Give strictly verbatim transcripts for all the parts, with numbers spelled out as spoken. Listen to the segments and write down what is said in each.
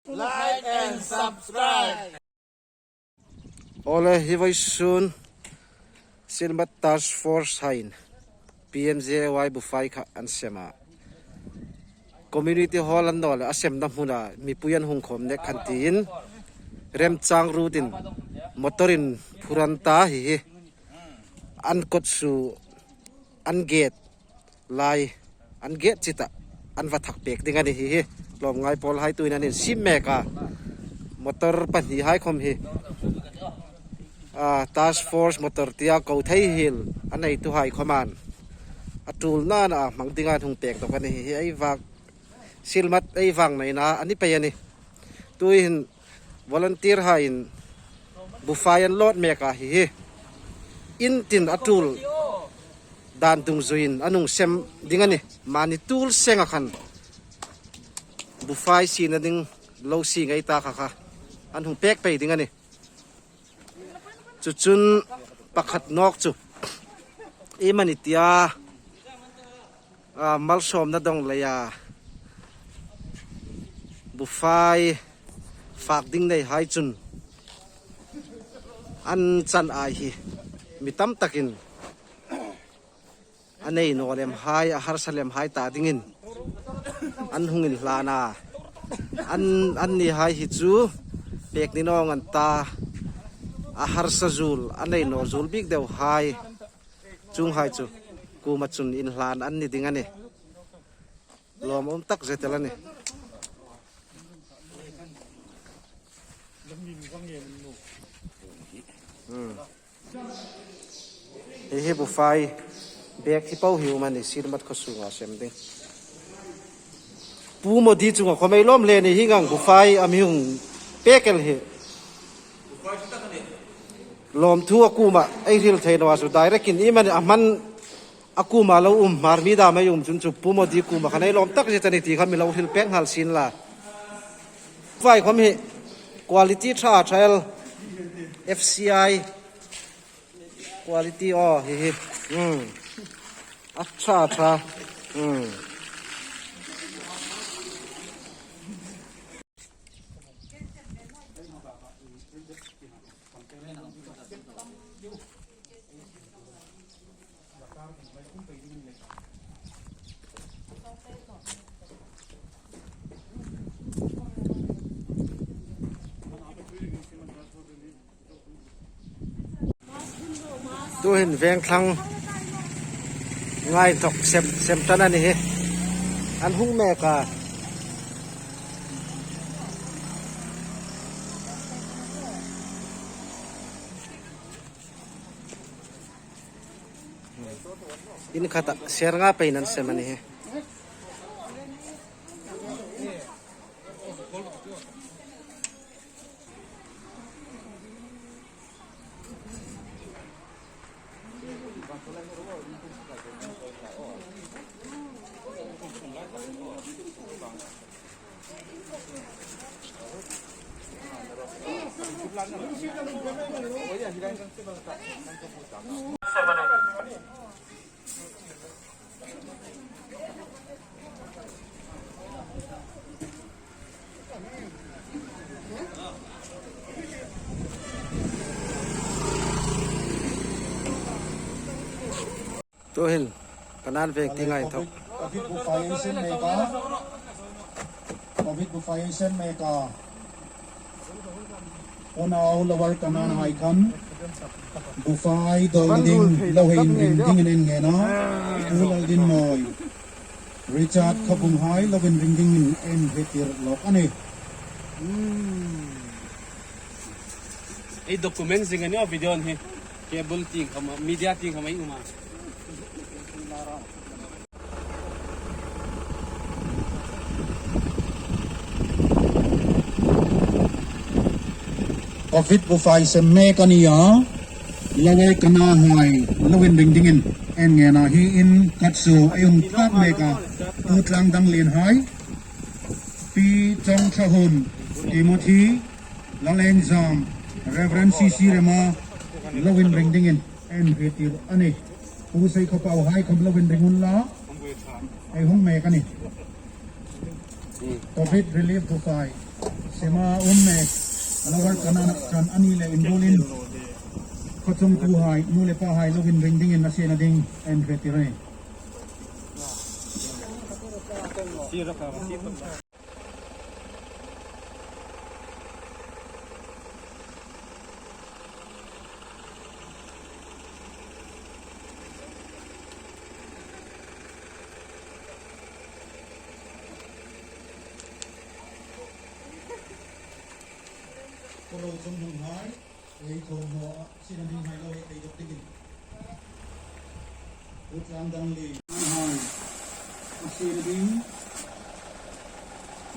Like and subscribe. Awle, hi vawisun Silmat Task Force haiin P M J Y bufai kha an sem a. Community hall a ni naw leh a semna hmuna mipui an hung khawm nek khan tiin remchang rutin motor-in phur an ta hi hi. An kawtsu an gate lai, an gate chita an va thak pek ding a ni hi hi. Lawmngai pawlhai tuhin an insiem mek a. Motor pahnihai khawm hi, a, task force motor tia ko thei hiel a neituhai khawmin a tul nana hmang dinga an hung pek dawk a ni hi hi. Ei vak, Silmat ei vak neina a ni pei a nih. Tuhin volunteer-haiin bufai an load mek a hi hi. Intin a tul dan dungzuiin an hung sem ding a nih. Mani tul senga khan bufai siena ding lo sie ngei ta kha kha an hung pek pei ding a nih. Chu chun pakhat nawk chu, iemani tia, a, malsawmna dawng leia bufai fak ding neihai chun an chan ai hi mi tam takin a nei naw lemhai, a harsa lemhai ta dingin an hung inhlan a. An, annihai hi chu pek ni naw ang an ta, a harsa zuol, a nei naw zuol bik deuhai chuonghai chu kuoma chun inhlan an ni ding a nih. Lawmum tak zet el a nih. Hmm. Hi hi bufai bag hi po hi um a nih, Silmat khaw sunga sem ding. Pu Modi chunga khawm ei lawm hle ni hi ngang, bufai a mi hung pek el hi. Lawmthu a kuoma ei hril thei naw a, chu direct-in iemani a hman a kuoma lo um, Hmar mi dam ei um chun chu Pu Modi kuoma khan ei lawm tak zet a nih ti kha mi lo hril pek nghal sien la. Bufai khawm hi quality ṭha ṭha el, F C I quality aw hi hi. Hmm. A ṭha ṭha. Hmm. Tuhin veng thlang ngai thawk sem, sem tan a ni hi. An hung mek a. In khata ser nga peiin an sem a ni hi. Tuhin, kanan veng ti ngai thawk. Covid bufai ei sem mek a. Covid bufai ei sem mek a. Unau Lower Kanan hai khan bufai dawn ding lo inring dingin an ngen a. Pu Laldinmawi, Richard Khabung hai lo inring dingin an hriettir lawk a nih. Ei document zing a ni aw, video hi. Cable tieng khawm, media tieng khawm ei um a. Covid bufai sem mek a ni a, Lower Kanan hai lo inring dingin an ngen a, hi in khat chu ei hung phak mek a, Pu Tlangdanglien hai, Pi Chawngthahun, Timothy, Lalengzam, Reverend C C Rema, lo inring dingin an hriettir a nih. Pu Seikhawpau hai khawm lo inring unla, ei hung mek a nih. Covid relief bufai. Sema um e, Lower Kanan-a chan a ni le inbuotin, khaw chungtuhai, nu le pahai lo inring dingin a siena ding an hre tir a nih. Khaw ro chunghnunghai, ei thaw hmaw a siena dinghai lo ei dok dingin. Kut lang dang li. Hai. A siena ding.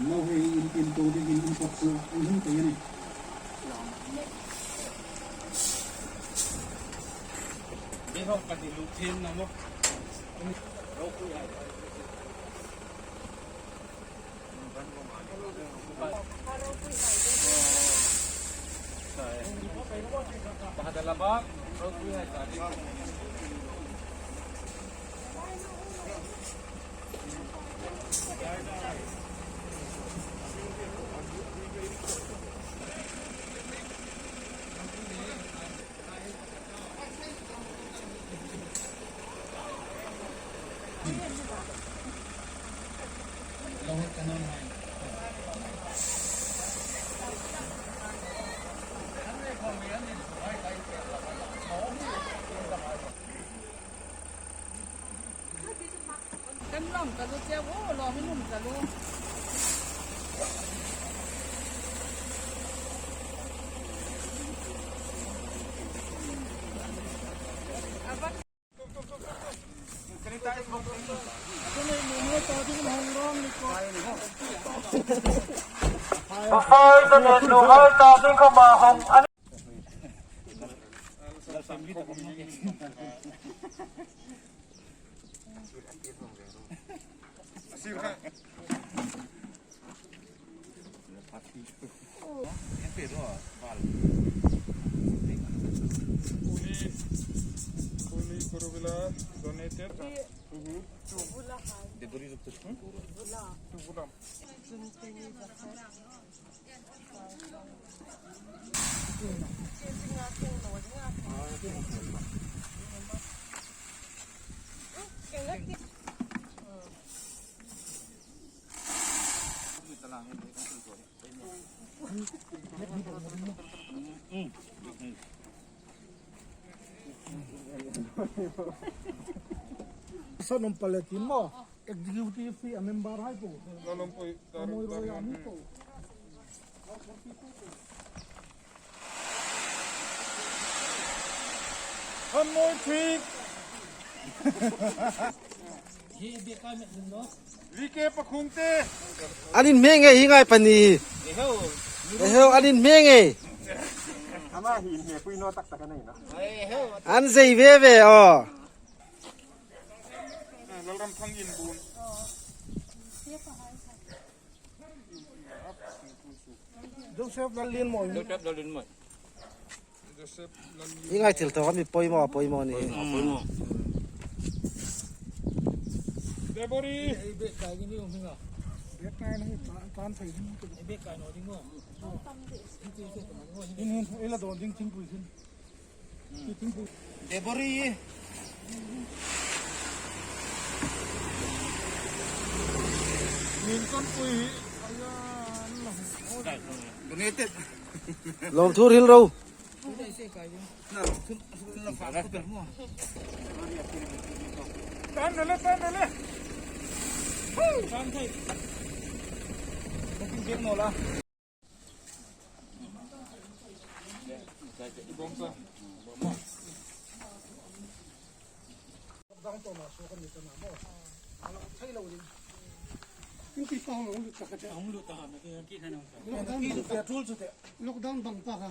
Lo hei in, in to dingin in kop chu, in hung te a nih. Bihok ka ti lu thin na mo. Ro ku ya. Kan lawm ka lu che, o, lawm in um ka lu. Tufai ta nen, nuhai ta ding khawma hawng a nih. Kuli, kuli, kuruvila donated. Mhm. Debori ruptu. Vula. Tu vula. Sa nom pale tin mo. Executive hi a member hai po. Lalom poi, tar, Amoi tar, roi a ni po. Amoi thik. Hi be ka me ding no. Vike Pakhungte. An inhme ngei hi ngai pani. Eho. Eho, an inhme ngei. Ama hi inhmepui naw tak tak a nei nawh. Eho. An zei ve ve aw. Lalramthang Inbuon. Joseph Lallienmawii. Joseph Lallienmawii. Joseph Lallienmawii. Hi ngai thil thaw kha mi poimaw, poimaw ni. Poimaw, poimaw. Debori. Ei be kai ni um hinga. Be kai ni tan thei hin. Ei be kai naw ding aw. Hin hin, ei la dawn ding thingpui hin. Debori. Min kan pui. Donated. Lawmthu hril ro. Tan le le, tan le le. Tan thei. Booking bek naw la. Lockdown bang pa kha.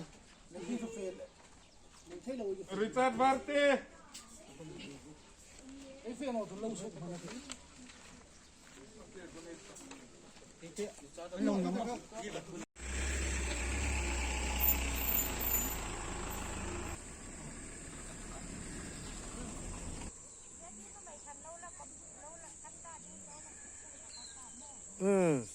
Richard Varte. Hmm.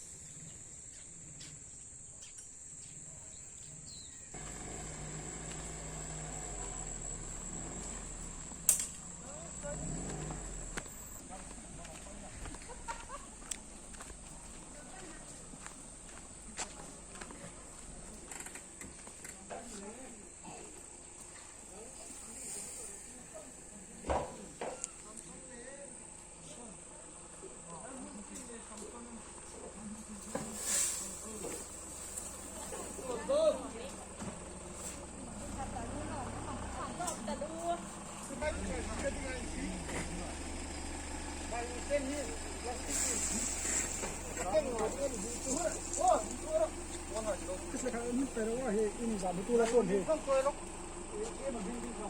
Pero hi in za bu tu la ton hi.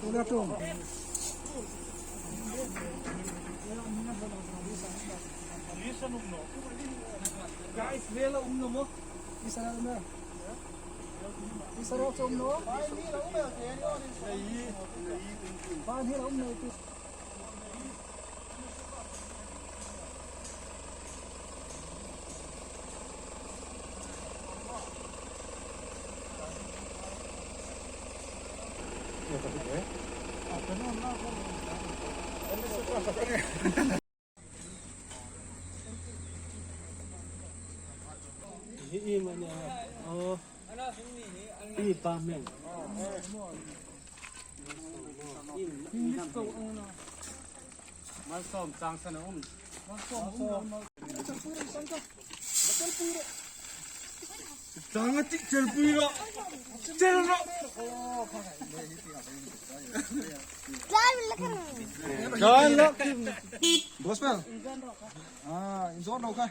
Tu la ton. Guys, vela um no mo. Isa la um no. Isa la um no. Ban hi la um no. Hi i mani a. Oh. I pa men. Malsawm chang sana um. Malsawm. Chang a ti chelpui ro. Chel ro. Chang la. Gospel. Ah, in zor lo ka.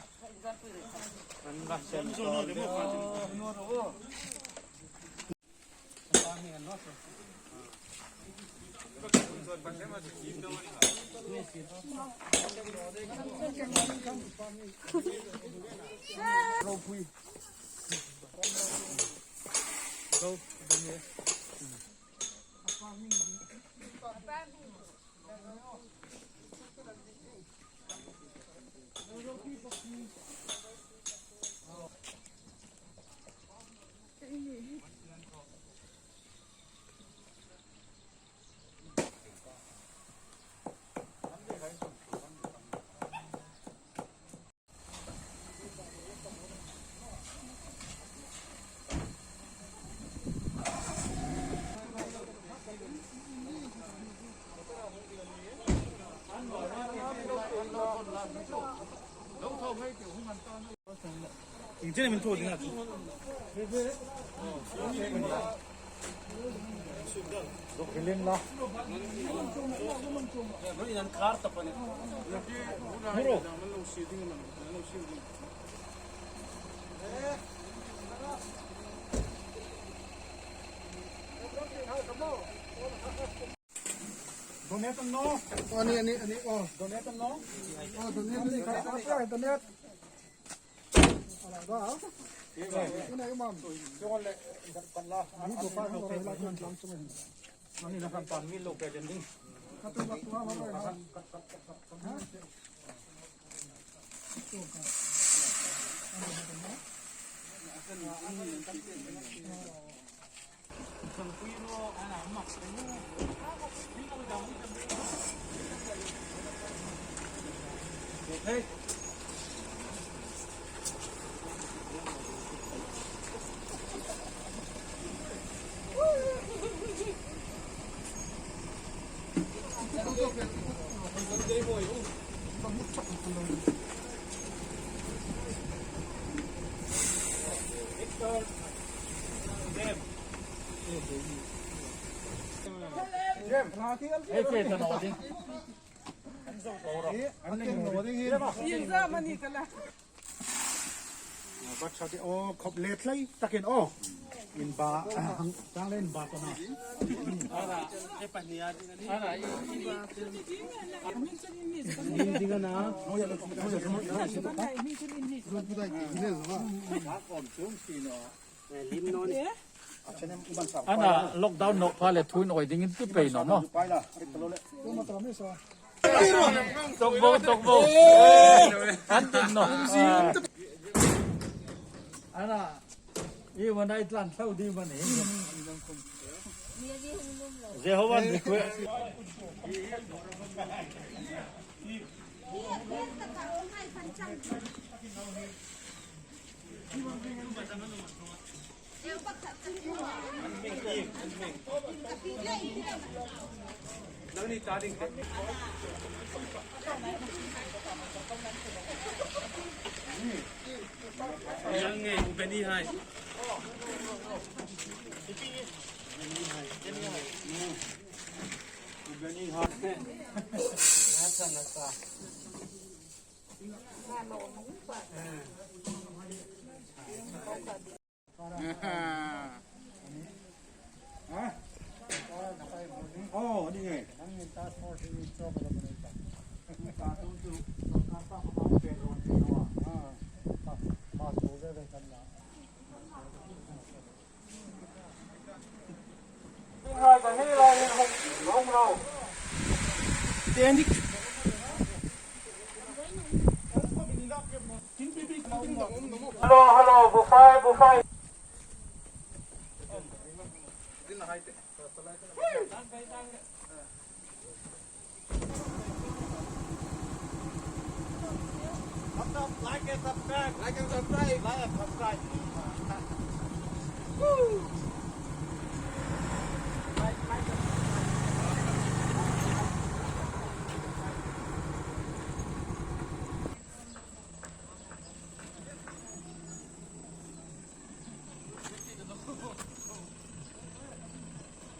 Inche min thu ding a. Dok hilin la. Huro. Donate an naw. Ani, ani, ani, oh. Donate an naw. Oh, donate, donate. Ala ba. Ina, imam. Ani, lo ka jan ding. Bat sa ti, oh, khop let lai takin, oh. In ba, hang, tang len ba ta na. Ni ding a na. Ana lockdown nawk pha le thu in awi dingin ti pei naw maw. Tok bo, tok bo. An tin naw. Ana, i wa nai tlan thau di ma ni. Jehovah ni kwe. Hello, hello, bufai, bufai. Like and subscribe. Like and subscribe. Like and subscribe. Woo!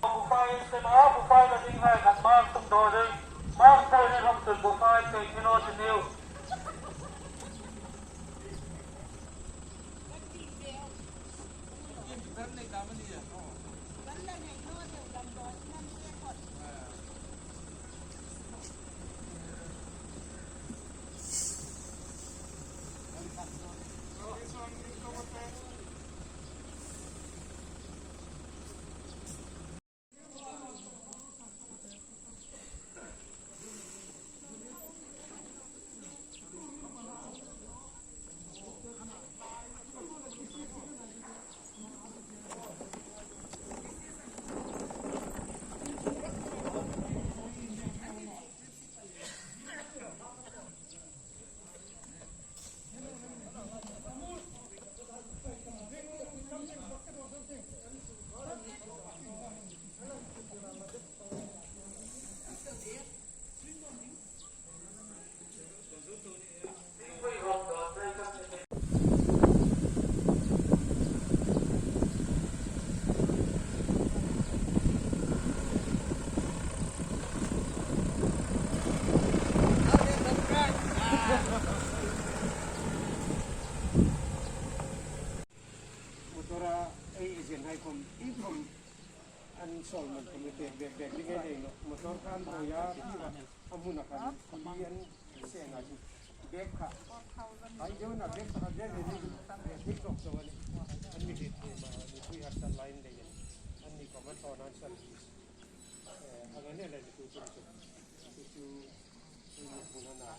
Bufai sema, bufai la ding hai, kan mang tung do ding. Mang ko ni hong tun bufai ke ni lo tin niu. Motor-a ei agent hai khom, ei khom an sawlman committee bag, bag ding ei nei nawh. Motor khan hoi a, a hmuna khan, an seng a chu. Bag kha. Ai, deu na bag kha, bag ni, bag ni tok so ani. An mi dit ni ma, ni tui har san line le. An ni ko ma to nan san. Eh, ang ani le tu tu tu. Tu tu, tu ni hmuna na.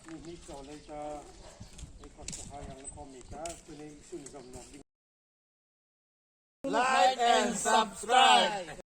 Ni ni to le ta. Ei ko so ha yang ko mi ta, tu ni sun zam na. Like and subscribe.